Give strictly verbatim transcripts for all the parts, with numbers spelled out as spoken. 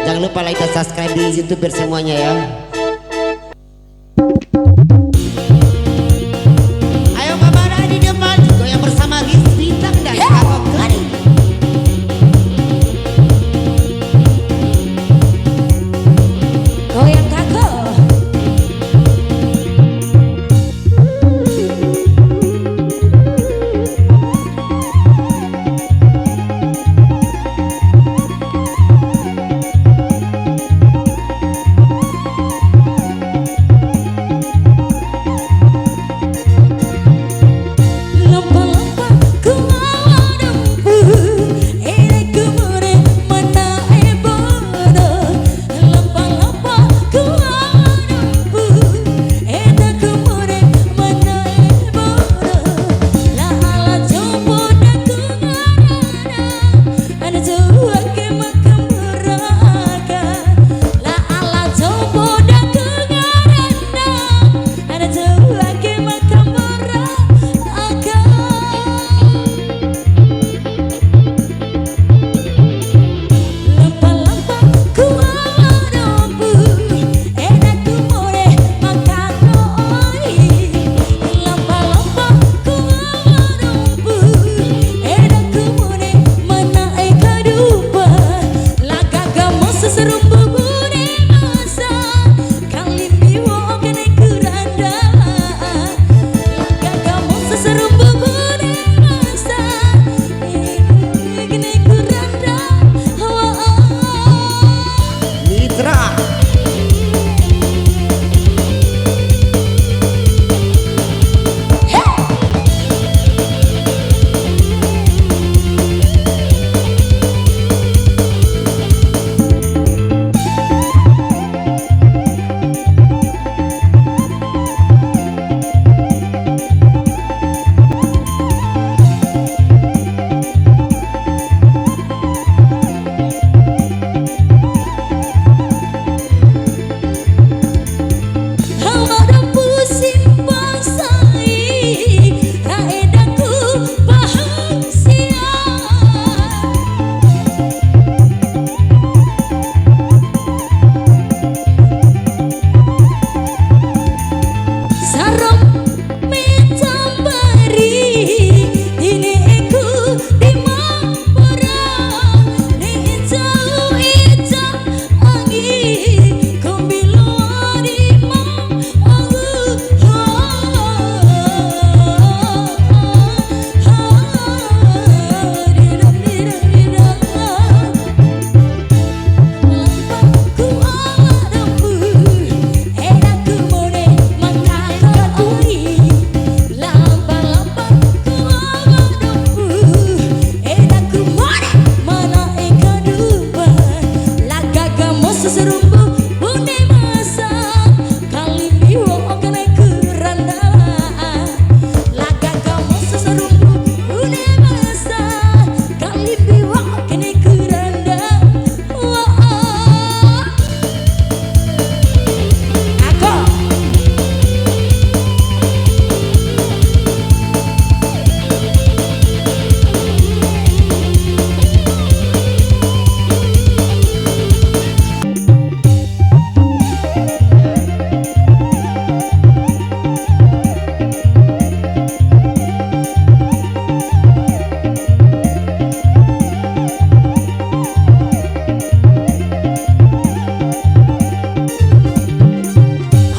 Jangan lupa like dan subscribe di YouTube biar semuanya ya. Ayo Mama Rani Demal digoyang bersama Riz Bintang dan Kako Kari. Goyang Kako. Lampa-lampa ku awa dampu, ede ku more mana'e bodo. Lampa-lampa ku awa dampu, ede ku more mana'e bodo. La ala jompo daku ngarana, ana jauh ake makam raka. La ala jompo daku ngarana, ana jauh ake makam raka. Lampa-lampa ku awa dampu, eda ku more makano oi. Lampa-lampa ku awa dampu, eda ku more mana'e kadupa. La gaga mosu sarumbu bune masa, kalimbi wo'o kene ku randa. La gaga mosu sarumbu bune masa, kene ku randa. Mitra. Hama dampu simpang sai, ra edaku paha sia. Sarong mecambari, dine'eku di mambora, ne'e ncau eca angi, kombi loa di ma Sarumbu bune masa, kalimbi wo'o kene ku randa. La gaga mosu sarumbu bune masa, kalimbi wo'o kene ku randa. Wo'o. Ako.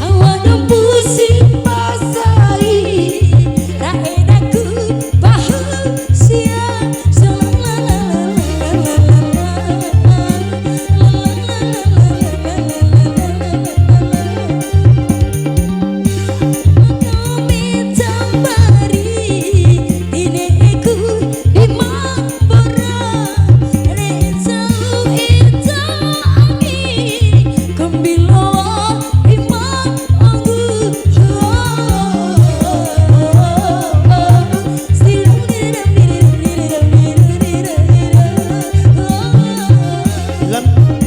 Awa dampu si pasai, ra edaku paha sia. Lam-,